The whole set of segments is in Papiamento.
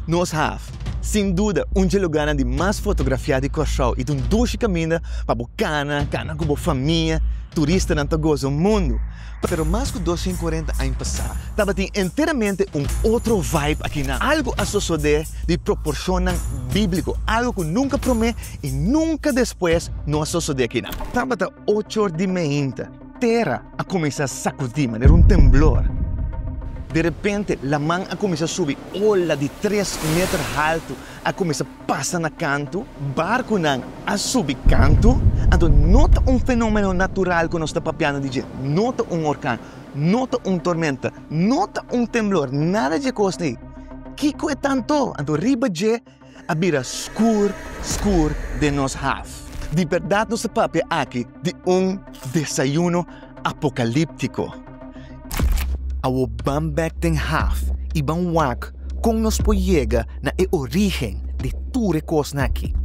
Nos haf, sin duda un dje lugánan di mas fotografiá di Kòrsou i ta un dushi kaminda pa bo kana, kana ku bo famia, turistanan ta goza mundu. Pero mas ku 240 aña pasá tabatin enteramente un otro vibe akinan. Algu a sosodé di proporshonnan bíbliko, algu ku nunka promé i nunka despues no a sosodé akinan. Tabata ocho or di meinta. Tera a kuminsá sakudí manera un temblor. De repente, laman a kuminsá subi, ola di tres meter haltu a kuminsá pasa na kantu, barkunan a subi kantu. Anto no ta un fenómeno natural ku nos ta papiando di dje, no ta un orkan, no ta un tormenta, no ta un temblor, nada dje kos ei. Kiko e tanto? Anto riba dje a bira skur skur den nos haf. Di bèrdat nos ta papia aki di un desayuno apokalíptiko. Awor ban bèk den haf i ban wak kon nos por yega na e orígen di tur e kosnan aki.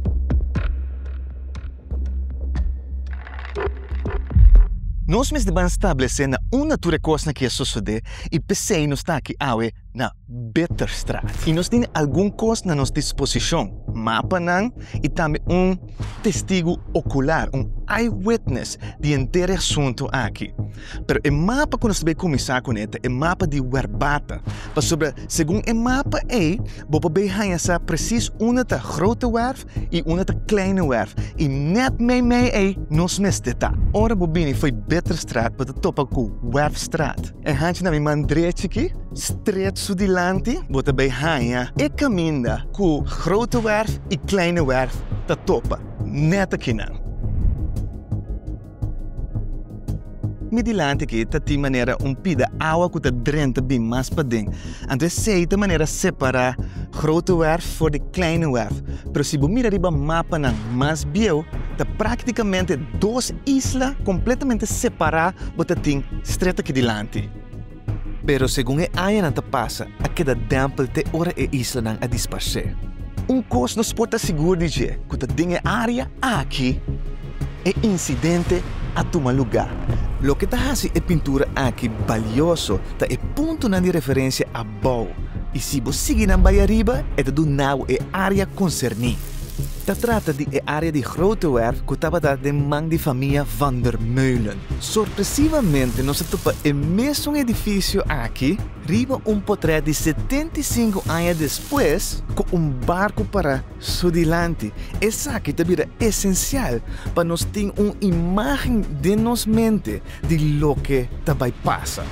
Nos mester ban stablesé na unda tur e kosnan aki a sosodé i p'esei nos ta aki awe na Bitterstraat. I nos tin algun kos na nos disposishon, mapanan i tambe un testigu okular, un eyewitness di henter e asuntu aki. Pero e mapa ku nos ta bai kuminsá kuné ta e mapa di Werbata, pasobra segun e mapa ei bo por bai haña sa presis unda ta Grote Werf i unda ta Kleine Werf, i nèt meimei ei nos mester ta. Ora bo bini fo'i Bitterstraat bo ta topa ku Werfstraat. E hanchi na mi man drechi aki, stret su dilanti, bo ta bay haña e caminda cu Grote Werf y Kleine Werf ta topa, net akinan. Mi dilanti aki ta tin manera un pida awa cu ta drenta bin mas paden. Anto esey ta manera separa Grote Werf for di Kleine Werf. Pero si bo mira riba mapanan mas bieu, ta practicamente dos isla completamente separa bo ta tin stret aki dilanti. Pero segun e añanan ta pasa, a keda dèmpel te ora e islanan a disparsé. Un kos nos por ta sigur di dje, ku ta den e área aki e insidente a tuma lugá. Loke ta hasi e pintura aki balioso ta e puntonan di referensia abou, i si bo sigui nan bai ariba e ta duna bo e área konserní. Ta trata di e área di Grote Werf ku tabata den man di famia Van der Meulen. Sorpresivamente nos a topa e mesun edifisio aki riba un potrèt di 75 aña despues ku un barku pará su dilanti. Esaki ta bira esensial pa nos tin un imágen den nos mente di loke ta bai pasa.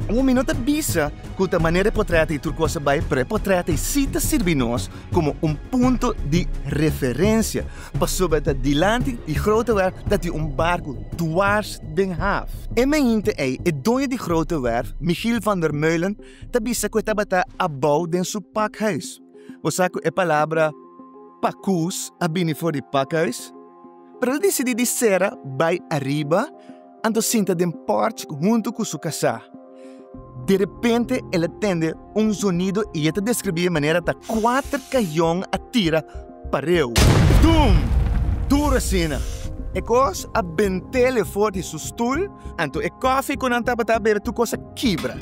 Un mi no ta bisa ku ta manera e potrèt ei tur kos a bai, pero e potrèt ei sí ta sirbi nos komo un punto di referensia, pasobra ta dilanti di Grote Werf ta tin un barku dwars den haf. E meinte ei e doño di Grote Werf, Michiel van der Meulen, ta bisa ku e tabata abou den su pakhuis. Bo sa ku e palabra pakus a bini for di pakhuis? Pero el disidí di sera bai ariba, anto sinta den porch huntu ku su kasá. Derepente el a tende un zonido i e ta deskribí e manera ta kuater kayon a tira pareu. Dum! Duru asina! E kos a bent'el for di su stul, anto e kòfi ku nan tabata a bebe tur kos a kibra.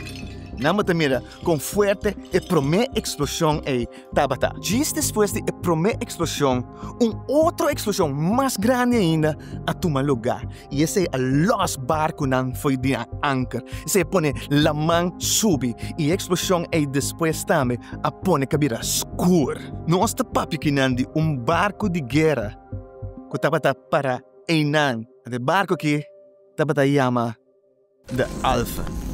Nan bo ta mira kon fuerte e promé eksploshon ei tabata. Djis despues di e promé eksploshon, un otro eksploshon mas grandi ainda a tuma lugá, i esei a lòs barkunan fo'i di nan anker. Esei a pone laman subi, i e eksploshon ei despues tambe a pone ku a bira skur. Nos ta papia kinan di un barku di guera ku tabata para einan. E barku akí tabata yama De Alphen.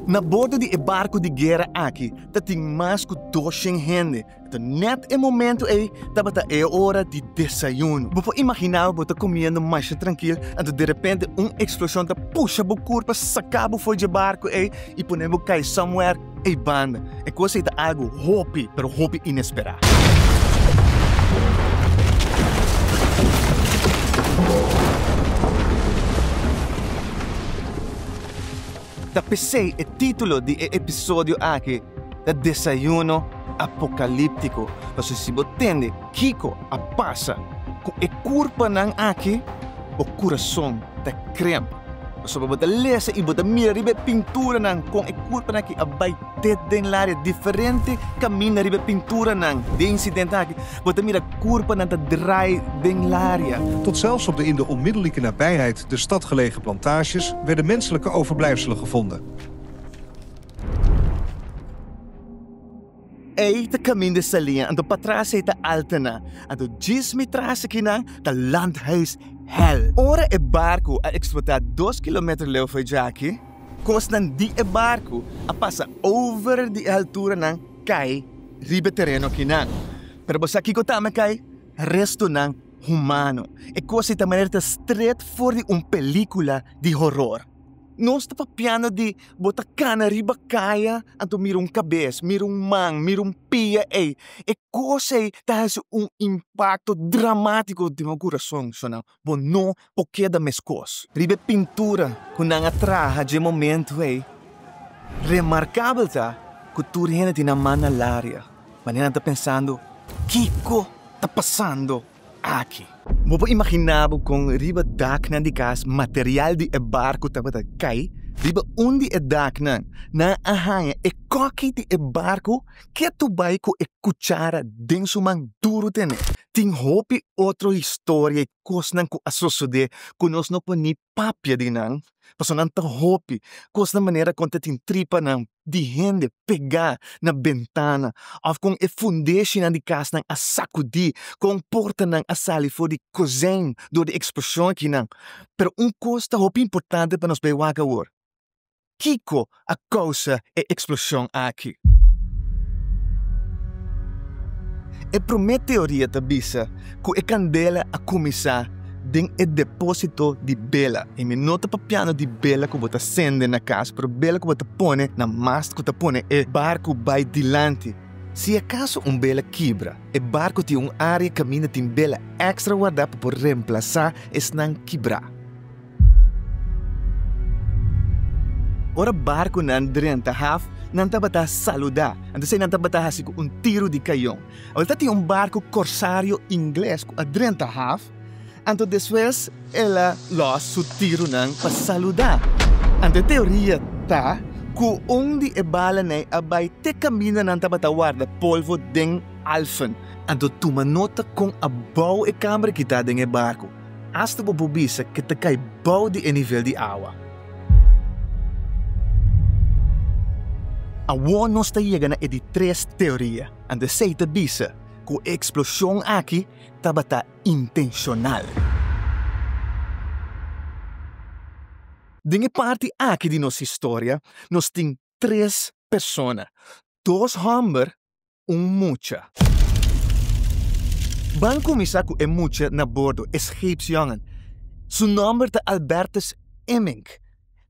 Na bordo di e barku di guera aki ta tin mas ku 200 hende. Ta nèt e momentu ei tabata e ora di desayuno. Bo por imaginá bo ta komiendo masha trankil, anto derepente un eksploshon ta pusha bo kurpa saka bo for dje barku ei i pone bo kai somewhere ei banda. E kos ei ta algu hopi, pero hopi inesperá. Ta p'esei e título di e episodio aki ta Desayuno Apokalíptiko, pasobra si bo tende kiko a pasa ku e kurpanan aki, Bo kurason ta kremp. Pasobra bo ta lesa i bo ta mira riba e pinturanan kon e kurpanan aki a bai te den laria. Diferente kaminda riba e pinturanan di e insidente aki, bo ta mira kurpanan ta drai den laria. Tot zelfs op de in de onmiddellijke nabijheid de stad gelegen plantages werden menselijke overblijfselen gevonden. Ei ta kaminda e salia, anto patras ei ta Altena, anto djis mi tras akinan ta Landhuis Hel. Ora e barku a eksplotá dos kilometer leu fo'i djaki, kosnan di e barku a pasa over di e halturanan kai riba e tereno akinan. Pero bo sa kiko tambe kai? Restonan humano. E kos ei ta manera ta stret for di un pelikula di horor. Nos ta papiando di bo ta kana riba kaya anto mira un kabes, mira un man, mira un pia ei. E kos ei ta hasi un impakto dramátiko den bo kurason, shonnan. Bo no por keda meskos. Riba e pintura ku nan a traha dje momentu ei, remarkabel ta ku tur hende tin nan man na laria, manera nan ta pensando, Kiko ta pasando aki? Bo por imaginá bo kon riba daknan di kas material di e barku tabata kai? Riba un di e daknan nan a haña e kòki di e barku ketu bai ku e kuchara den su man duru tene. Tin hopi otro historia i kosnan ku a sosodé ku nos no por ni papia di nan, pasobra nan ta hopi. Kosnan manera kon ta tin tripanan di hende pegá na bentana òf kon e fundeshinan di kasnan a sakudí, kon portanan a sali for di kozijn dor di eksploshon akinan. Pero un kos ta hopi importante pa nos bai wak awor, kiko a kousa e eksploshon aki? E promé teoria ta bisa ku e kandela a kuminsá den e depósito di bela. I mi no ta papiando di bela ku bo ta sende na kas, pero bela ku bo ta pone na mast ku ta pone e barku bai dilanti. Si akaso un bela kibra, e barku tin un área kaminda tin bela èkstra wardá pa por remplasá esnan kibrá. Ora barkunan drenta haf, nan tabata saludá. Anto esei nan tabata hasi ku un tiru di kayon. Awor ta tin un barku korsario ingles ku a drenta haf, anto despues el a lòs su tirunan pa saludá. Anto e teoria ta ku un di e balanan a bai te kaminda nan tabata warda polvo den Alphen. Anto tuma nota kon abou e kamber ki ta den e barku. Asta bo por bisa ke ta kai bou di e nivel di awa. Awor nos ta yega na e di tres teoria, anto esei ta bisa ku e eksploshon aki tabata intenshonal. Den e parti aki di nos historia nos tin tres persona, dos hòmber un mucha. Ban kuminsá ku e mucha na bordo, e scheepsjongen. Su nòmber ta Albertus Immink.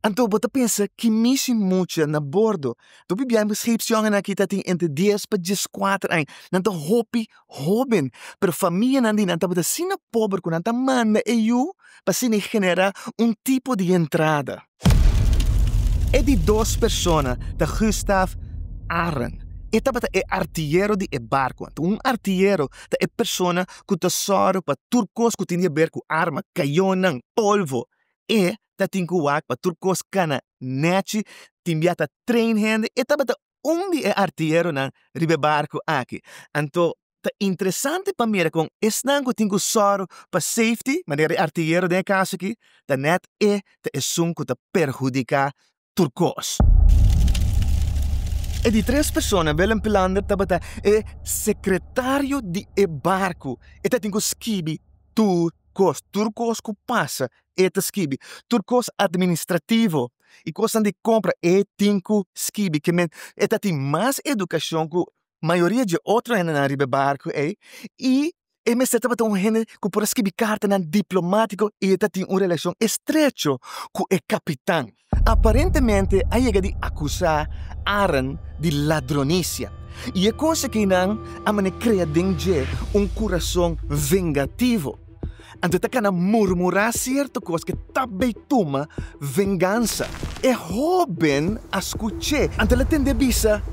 Anto bo ta pensa ki mishi mucha na bordo. Bo bibia e scheepsjongen aki ta tin entre dies pa dieskuater aña. Nan ta hopi hóben, pero famianan di nan tabata asina pober ku nan ta manda e yu pa asina e generá un tipo di entrada. E di dos persona ta Gustav Ahren. E tabata e artiyero di e barku. Anto un artiyero ta e persona ku ta sòru pa tur kos ku tin di haber ku arma, kayonnan, polvo. E ta tin ku wak pa tur kos kana nèchi, tin bia ta train hende. E tabata un di e artiyeronan riba e barku aki. Anto Ta interesante pa mira kon esnan ku tin ku sòru pa safety, manera e artiyero den e kaso aki, ta nèt e ta esun ku ta perhudiká tur kos. E di tres persona, Willem Pilander, tabata e sekretario di e barku. E ta tin ku skibi tur kos, tur kos ku pasa e ta skibi, tur kos administrativo i kosnan di kompra e tin ku skibi. Ke men e ta tin mas edukashon ku Mayoria dje otro hendenan riba e barku ei i e mester tabata un hende ku por a skibi kartanan diplomátiko i e ta tin un relashon estrecho ku e kapitan. Aparentemente a yega di akusá Aaron di ladronisia i e kos akinan a manera krea den dje un kurason vengativo. Anto e ta kana murmurá sierto kos ke ta bei tuma vengansa. E hóben a skuch'é, anto el a tend'é bisa,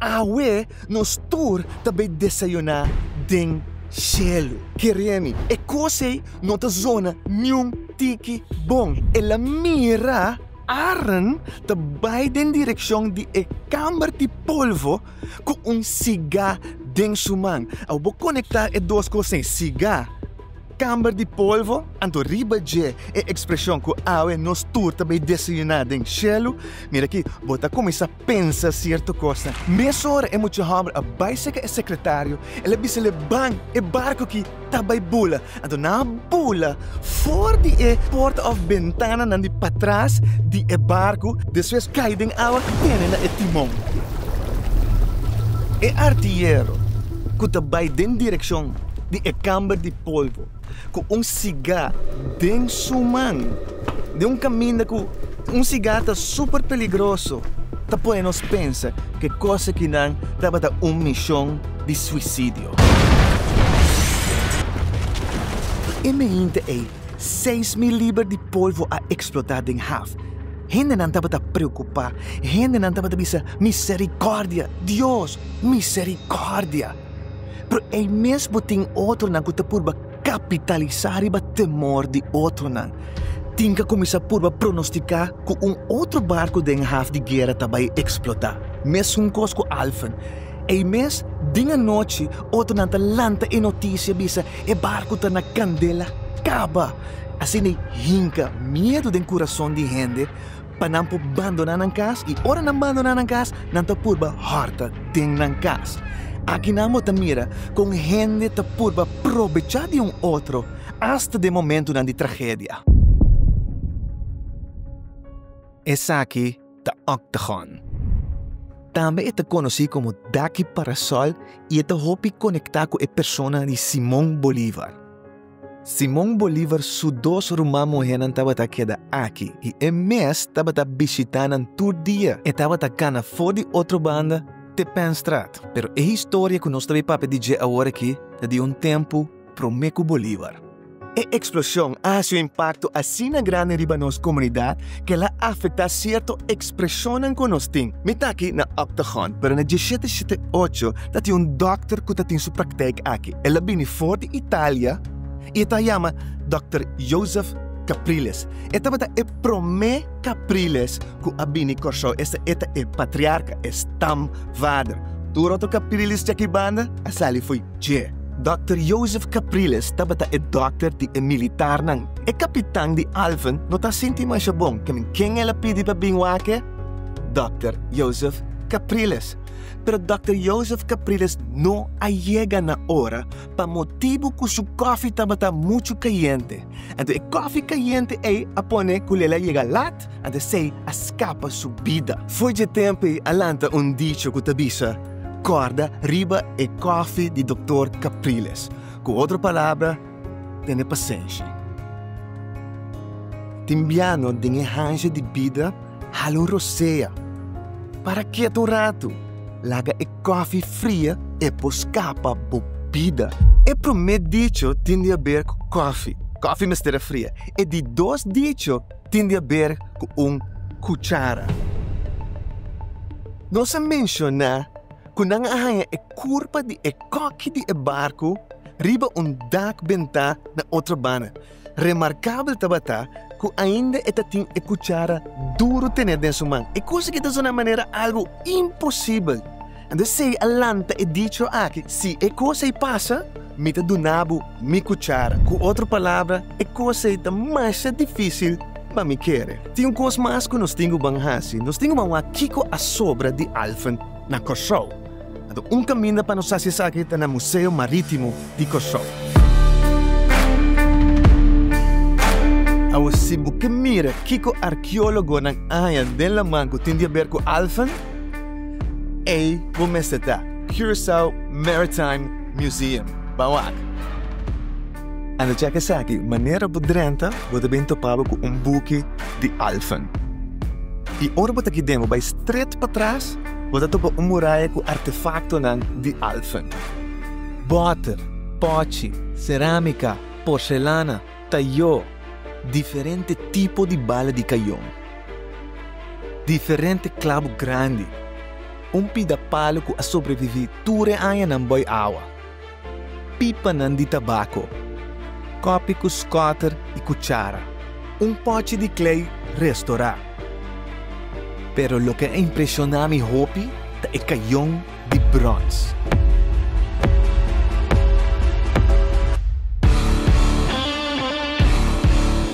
Awe nos tur ta bei desayuná den shelu. Kere mi, e kos ei no ta zona niun. tiki bon. El a mira Arend ta bai den direkshon di e kamber di polvo ku un sigá den su man. Awor bo konektá e dos kos ei, sigá, kamber di polvo, anto riba dje e ekspreshon ku awe nos tur ta bai desayuná den shelu. Mira aki, bo ta kuminsá pensa sierto kosnan. Mesora e mucha hòmber a bai serka e sekretario, el a bis'é, Ban, e barku aki ta bai bula. Anto nan a bula for di e porta òf bentananan di patras di e barku, despues kai den awa tene na e timon. E artiyero ku ta bai den direkshon di e kamber di polvo ku un sigá den su man, den un kaminda ku un sigá ta super peligroso, ta pone nos pensa ku e kos akinan tabata un mishon di suisidio. E meinta ei, 6000 liber di polvo a eksplotá den haf. Hendenan tabata preokupá. Hendenan tabata bisa, Miserikòrdia! Dios, miserikòrdia! Pero ei mes bo tin otronan ku ta purba kapitalisá riba temor di otronan. Tin ka kuminsá purba pronostiká ku un otro barku den haf di guera ta bai eksplotá. Mesun kos ku Alphen. Ei mes, den anochi, otronan ta lanta e notisia bisa e barku ta na kandela kaba. Asina ei hinka miedu den kurason di hende pa nan por bandoná nan kas i ora nan bandoná nan kas, nan ta purba hòrta den nan kas. Akinan bo ta mira kon hende ta purba probechá di un otro asta den momentunan di tragedia. Esaki ta Octagon. Tambe e ta konosí komo Daki Parasol i e ta hopi konektá ku e persona di Simón Bolívar. Simón Bolívar su dos ruman muhénan tabata keda aki i e mes tabata bishitá nan tur dia. E tabata kana for di otro banda te Penstraat. Pero e historia ku nos ta bai papia di dje awor aki ta di un tempu promé ku Bolívar. E eksploshon a hasi un impakto asina grandi riba nos komunidat ku el a afektá sierto ekspreshonnan ku nos tin. Mi ta aki na Octagon, pero na diesshete shete ocho ta tin un dòkter ku ta tin su praktijk aki. El a bini for di Italia i e ta yama dòkter Joseph Capriles. E tabata e promé Capriles ku a bini Kòrsou, esta e ta e patriarka, e stamvader. Tur otro Capriles djaki banda a sali fo'i dje. Dòkter Joseph Capriles tabata e dòkter di e militarnan. E kapitan di Alphen no ta sinti masha bon, kemen ken el a pidi pa bin wak e? Dòkter Joseph Capriles. Pero Dòkter Joseph Capriles no a yega na ora pa motibu ku su kòfi tabata muchu kayente. Anto e kòfi kayente ei a pone ku el a yega lat, anto esei a skapa su bida. For dje tempu ei a lanta un dicho ku ta bisa, Kòrda riba e kòfi di Dòkter Capriles. Ku otro palabra, tene pasenshi. Tin biano den e hansha di bida hala un rosea. Para ketu un ratu, laga e kòfi fria e por skapa bo bida. E promé dicho tin di haber ku kòfi. Kòfi mester a fria. E di dos dicho tin di haber ku un kuchara. Nos a menshoná ku nan a haña e kurpa di e kòki di e barku riba un dak bentá na otro banda. Remarkabel tabata ku ainda e ta tin e kuchara duru tené den su man. E kos aki ta sona manera algu imposibel. Anto esei a lanta e dicho aki, Si e kos ei pasa, mi ta duna bo mi kuchara. Ku otro palabra, e kos ei ta masha difísil pa mi kere. Tin un kos mas ku nos tin ku ban hasi. Nos tin ku ban wak kiko a sobra di Alphen na Kòrsou. Anto un kaminda pa nos hasi esaki ta na Museo Marítimo di Kòrsou. Awor si bo ke mira kiko arkeólogonan a haña den laman ku tin di aber ku Alphen, ei bo mester ta, Curaçao Maritime Museum. Ban wak. Anto chek esaki, manera bo drenta bo ta bin topa bo ku un buki di Alphen. I ora bo ta aki den bo bai stret patras, bo ta topa un muraya ku artefaktonan di Alphen. Bòter, pòchi, serámika, porselana, tayó, diferente tipo di bala di kayon, diferente klabu grandi, un pida palu ku a sobreviví tur e añanan boi awa. Pipanan di tabako, kòpi ku skòter i kuchara. Un pòchi di klei restorá. Pero loke a impreshoná mi hopi ta e kayon di bròns.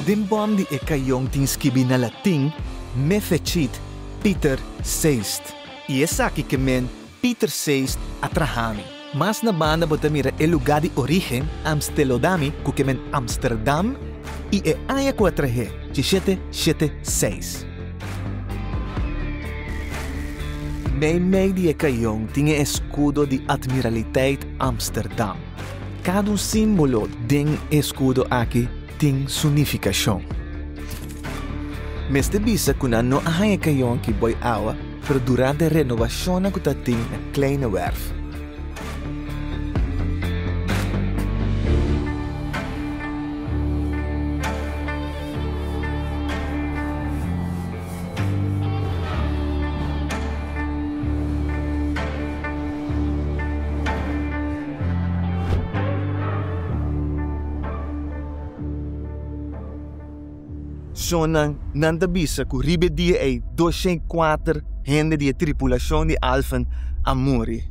Den bòm di e kayon tin skibí na latin Me fecit Pieter Seist i esaki ke men Pieter Seist a traha mi. Mas na banda bo ta mira e lugá di orígen, Amstelodami, ku ke men Amsterdam, i e aña ku a trah'é, dishete shete seis. Meimei di e kayon tin e eskudo di Admiraliteit Amsterdam. Kada un símbolo den e eskudo aki tin su nifikashon. Mester bisa ku nan no a haña e kayon aki boi awa, pero durante renobashonnan ku ta tin na Kleine Werf. Shonnan, nan ta bisa ku riba e dia ei 204 hende di e tripulashon di Alphen a muri.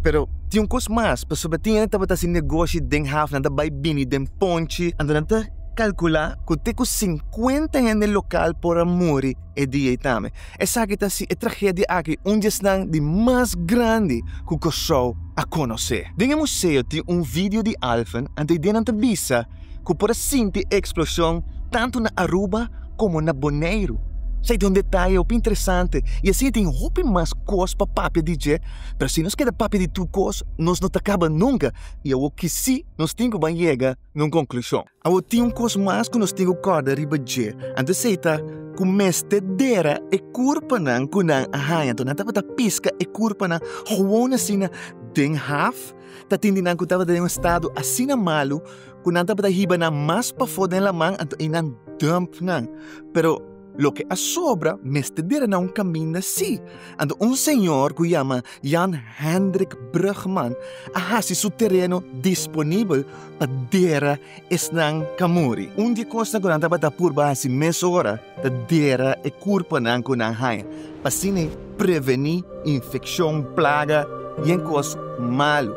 Pero tin un kos mas, pasobra tin hende tabata hasi negoshi den haf, nan ta bai bini den ponchi, anto nan ta kalkulá ku te ku sinkuenta hende lokal por a muri e dia ei tambe. Esaki ta si e tragedia aki un di esnan di mas grandi ku Kòrsou a konosé. Den e museo tin un video di Alphen, anto e dia nan ta bisa ku por a sinti e eksploshon tantu na Aruba komo na Boneiru. Esei ta un detaye hopi interesante i asina tin hopi mas kos pa papia di dje, pero si nos keda papia di tur kos nos no ta kaba nunka i awor kisí nos tin ku ban yega na un konklushon. Awor tin un kos mas ku nos tin ku kòrda riba dje, anto esei ta ku mester dera e kurpanan ku nan a haña. Anto nan tabata piska e kurpanan gewoon asina den haf. Ta tin di nan ku tabata den un estado asina malu ku nan tabata hiba nan mas pafó den laman anto ei nan dump nan. Pero loke a sobra mester bira na un kaminda sí. Anto un señor ku yama Jan Hendrik Brugman a hasi su tereno disponibel pa dera esnan ku a muri. Un di e kosnan ku nan tabata purba hasi mesora ta dera e kurpanan ku nan haña, pa asina prevení infekshon, plaga i en kos malu.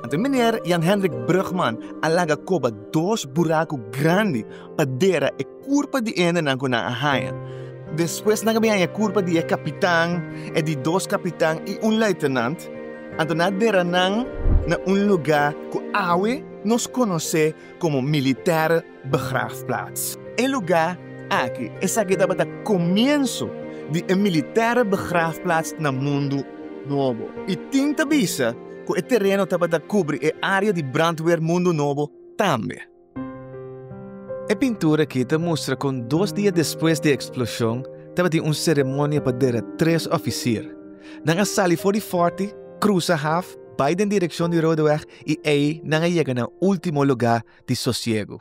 Anto e meneer Jan Hendrik Brugman a laga koba dos buraku grandi pa dera e kurpa di e hendenan ku nan a haña. Despues nan a bin haña e kurpa di e kapitan, e di dos kapitan i un luitenant. Anto nan a dera nan na un lugá ku awe nos konosé komo Militaire Begraafplaats. E lugá aki, esaki tabata komienso di e Militaire Begraafplaats na Mundu Nobo. I tin ta bisa ku e tereno tabata kubri e área di Brandweer Mundu Nobo tambe. E pintura aki ta mustra kon dos dia despues di e eksploshon tabatin un seremonia pa dera tres òfisir. Nan a sali for di fòrti, krusa haf, bai den direkshon di Rodeweg i ei nan a yega nan último lugá di sosiegu.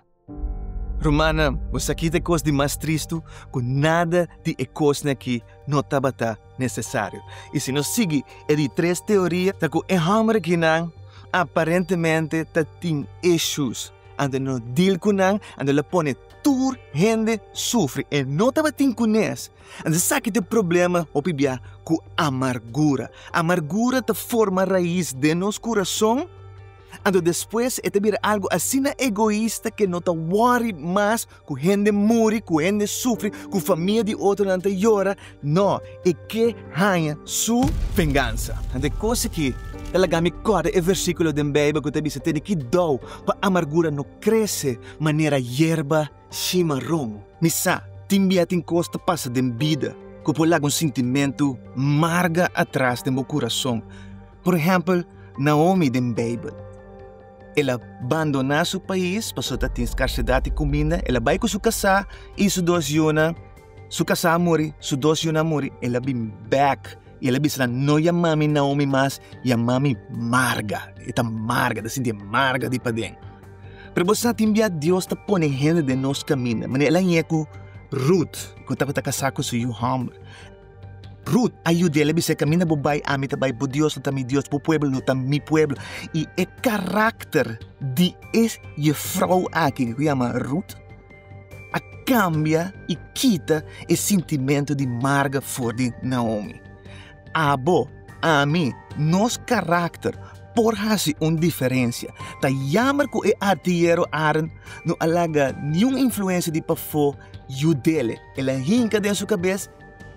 Rumannan, bo sa ki ta e kos di mas tristu? Ku nada di e kosnan akí no tabata nesesario. I si nos sigui e di tres teoria, ta ku e hòmber akinan aparentemente ta tin issues. Anto no deal ku nan, anto el a pone tur hende sufri. E no tabatin kunes. Anto esaki ta e problema hopi bia ku amargura. Amargura ta forma rais den nos kurason. Anto despues e ta bira algu asina egoista ke no ta wòri mas ku hende muri, ku hende sufri, ku famia di otronan ta yora. No, e ke haña su vengansa. Anto e kos aki ta laga mi kòrda e versíkulo den Beibel ku ta bisa, Tene kidou pa amargura no krese manera yerba shimaron. Mi sa, tin bia tin kos ta pasa den bida ku por laga un sintimentu marga atras den bo kurason. Por ehèmpel, Naomi den Beibel. El a bandoná su pais pasobra ta tin skarsedat di kuminda. El a bai ku su kasá i su dos yunan. Su kasá a muri, su dos yunan a muri. El a bin bèk i el a bisa nan, No yama mi Naomi mas, yama mi Marga. E ta marga, ta sinti e marga di paden. Pero bo sa, tin bia Dios ta pone hende den nos kaminda. Manera el a ñe ku Ruth, ku tabata kasá ku su yu hòmber. Ruth a yud'é, el a bis'é, Kaminda bo bai, ami ta bai, bo Dios lo ta mi Dios, bo pueblo lo ta mi pueblo. I e karakter di e jefrou aki ku yama Ruth a kambia i kita e sintimentu di marga for di Naomi. Abo, ami, nos karakter por hasi un diferensia. Ta jammer ku e artiyero Aaron no a laga niun influensia di pafó yud'el. El a hinka den su kabes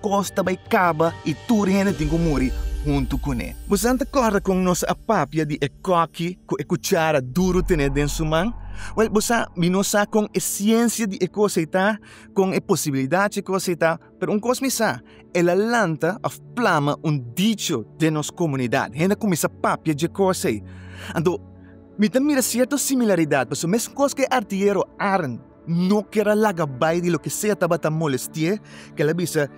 kos ta bai kaba i tur hende tin ku muri huntu kuné. Bosan ta kòrda kon nos a papia di e kòki ku e kuchara duru ten'é den su man? Wèl, bo sa, mi no sa kon e siensia di e kos ei ta, kon e posibilidat dje kos ei ta, pero un kos mi sa, el a lanta òf plama un dicho den nos komunidat. Hende a kuminsá papia dje kos ei. Anto, mi ta mira sierto similaridat, pasobra mesun kos ku e artiyero Aaron no ker a laga bai di loke sea tabata molesti'é, ku el a bisa,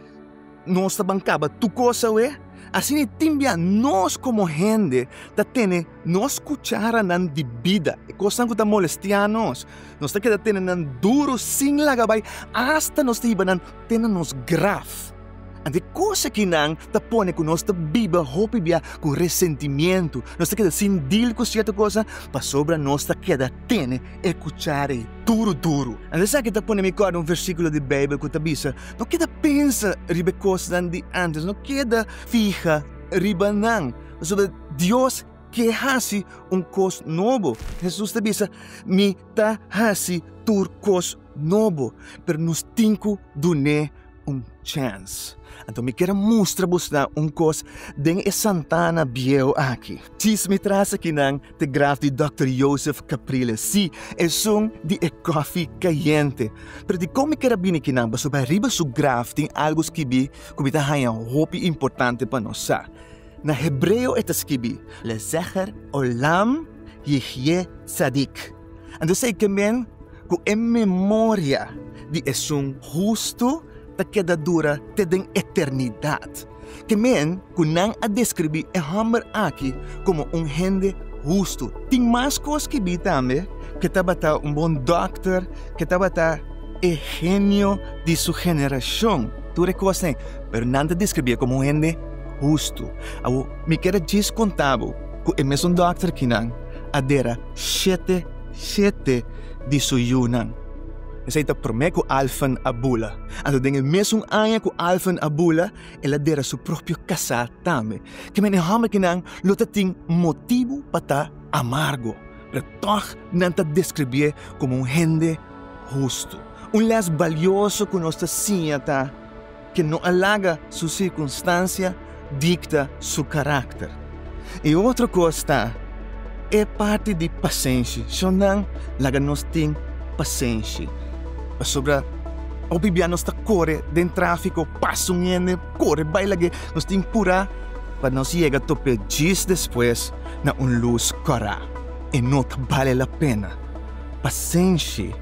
Nos ta ban kaba tur kos awe. Asina i tin bia nos komo hende ta tene nos kucharanan di bida, e kosnan ku ta molestiá nos, nos ta keda tene nan duru sin laga bai asta nos ta hiba nan te na nos graf. Anto e kos akinan ta pone ku nos ta biba hopi bia ku resentimientu, nos ta keda sin dil ku sierto kosnan pasobra nos ta keda tene e kuchara ei duru duru. Anto esaki ta pone mi kòrda un versíkulo di Beibel ku ta bisa, No keda pensa riba e kosnan di ántes, no keda fiha riba nan, pasobra Dios ke hasi un kos nobo. Hesus ta bisa, Mi ta hasi tur kos nobo, pero nos tin ku dun'é un chèns. Anto mi kier a mustra bosnan un kos den e santana bieu aki. Djis mi tras akinan te graf di Dòkter Joseph Capriles, sí, esun di e kòfi kayente. Pero dikon mi kier a bini akinan? Pasobra riba su graf tin algu skibí ku mi ta haña hopi importante pa nos sa. Na hebreo e ta skibí, Lezecher olam yihye tzadik. Anto esei ke men ku e memoria di esun hustu ta keda dura te den eternidat. Ke men ku nan a deskribí e hòmber aki komo un hende hustu. Tin mas kos skibí tambe ku e tabata un bon dòkter, ku e tabata e genio di su generashon, tur e kosnan ei. Pero nan ta deskribié komo un hende hustu. Awor, mi kier a djis konta bo ku e mesun dòkter kinan a dera shete shete di su yunan. Esei ta promé ku Alphen a bula. Anto den e mesun aña ku Alphen a bula, el a dera su propio kasá tambe. Ke men e hòmber kinan lo ta tin motibu pa ta amargo, pero tòg nan ta deskribié komo un hende hustu. Un lès balioso ku nos ta siña ta ke no a laga su sirkunstansia dikta su karakter. E otro kos ta e parti di pasenshi. Shonnan laga nos tin pasenshi. Pasobra hopi bia nos ta kore den tráfiko, pasa un hende, kore bai lag'é. Nos tin purá pa nos yega top'é djis despues na un lus kòrá. E no ta bale la pena. Pasenshi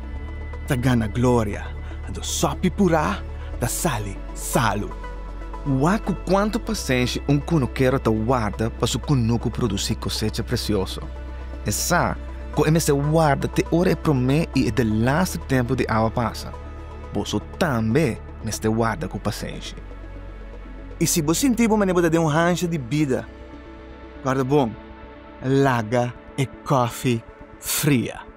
ta gana gloria, anto sòpi purá ta sali salu. Wak ku kuantu pasenshi un kunukero ta warda pa su kunuku produsí kosecha presioso. E sa ku e mester warda te ora e promé i e delaster tempu di awa pasa. Boso tambe mester warda ku pasenshi. I si bo sinti bo manera bo ta den un hansha di bida, kòrda bon, laga e kòfi fria.